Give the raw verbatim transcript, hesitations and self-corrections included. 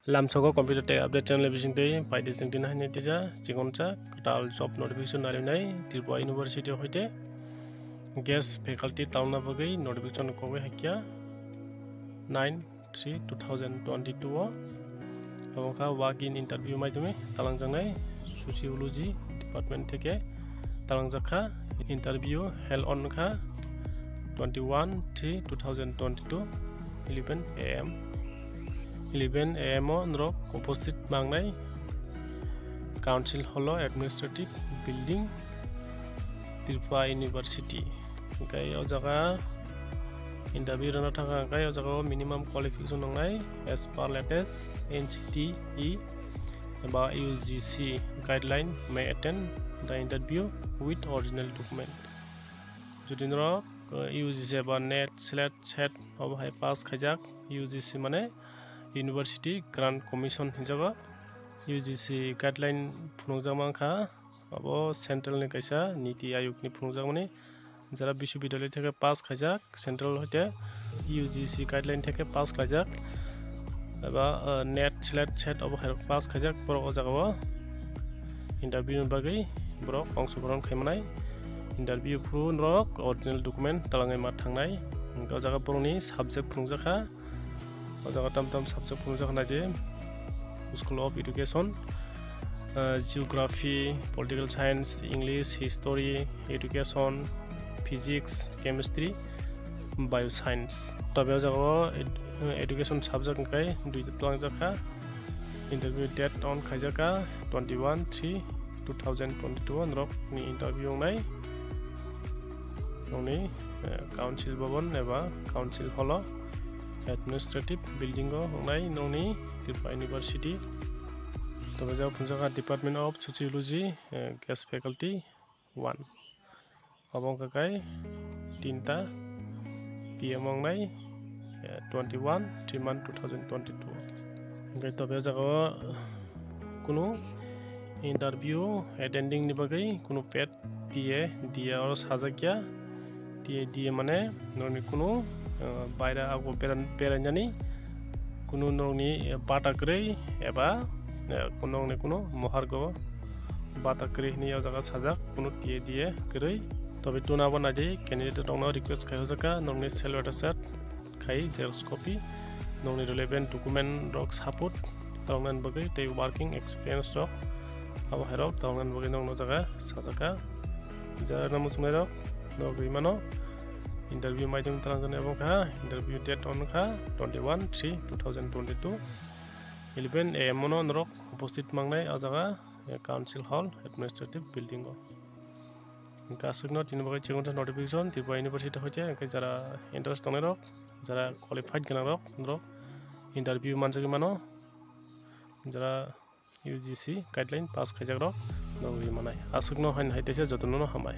Lamsogo Computer Tech Update channel bising tei paidi jeng din haini tija chikonsa kwtal job notification narinai Tripura University hoite guest faculty talna bagwi notification kogwi hakya nine three two thousand twenty-two o. Abo wngkha walk in interview maidumi talangjaknai sociology department theke talangjakha. Interview held on kha twenty-one three two thousand twenty-two, eleven A M. Eleven A M o norok uposthit mangnai Council Hall o Administrative Building, Tripura University. Hingke o jaga interview rwna thangkha, hingke o jaga o minimum qualification nangnai as per latest N C T E eba U G C guideline may attend the interview with original document. Jodi norok, eh, U G C eba NET, SLET, SET obo hai pass khaijak, U G C mane University Grant Commission hinjago, U G C guideline phunukjak mankha, abo central ni kaisa niti ayog ni phunukjakmani, jara biswabidhyalay theke pass khaijak, central hoite U G C guideline theke pass khlaijak, eba, eh, NET, SLET, SET obo hai pass khaijak, borok o jaga o interview ni bagwi borok ongshogrohon khaimanai. Interview phuru norok original document talangwi ma thangnai. Hingke o jaga borokni subject phunukjakha. O jaga tam tam subject phunukjakha naidi, School of Education, ah, Geography, Political Science, English, History, Education, Physics, Chemistry, Bioscience. Tobe o jaga o ed-, education subject hingke duita twlangjakha. Interview date on khaijakha twenty-one three two thousand twenty-two o norokni interview wngnai. Nokni, eh, Council Bhavan eba Council Hall o Administrative Building o wngnai nokni Tripura University. Tobe jabo phunukjakha Department of Sociology, eh, guest faculty one. Obo wngkha khe tinta P M wngnai, eh, twenty-one three month two thousand twenty-two. Hingke tobe o jaga o kunu interview attending ni bagwi kunu pet T A D A oro sajakya. T A D A mane nokni kunu, eh, baira ago beran-, berainani kunu nokni, eh, bata kwrwi eba, eh, kunu nokni kunu mohargo bata kwrwi hinwi o jaga sajak, kunu T A D A kwrwi. Tobe tuna bo naidi candidate rokno request khai hojak kha nokni salary shirt khai xerox copy, nokni relevant document rok support taloknani bagwi tei working experience rok abo hai rok taloknani bagwi nokno jaga sajak kha. Jara no muchungnai rok norok rwi mano. Interview maidung talangjaknai abo kha, interview date on kha twenty-one three two thousand twenty-two, eleven A M o no norok uposthit mangnai o jaga, eh, Council Hall Administrative Building o. Hingke aswkno tini bagwi chikon notification Tripura University hoite, hingke jara interest tongnai rok, jara qualified gwnang rok, norok interview manjagwi mano, jara U G C guideline pass khaijak rok norok rwi manai. Aswkno haino hai teisa jotono no hambai.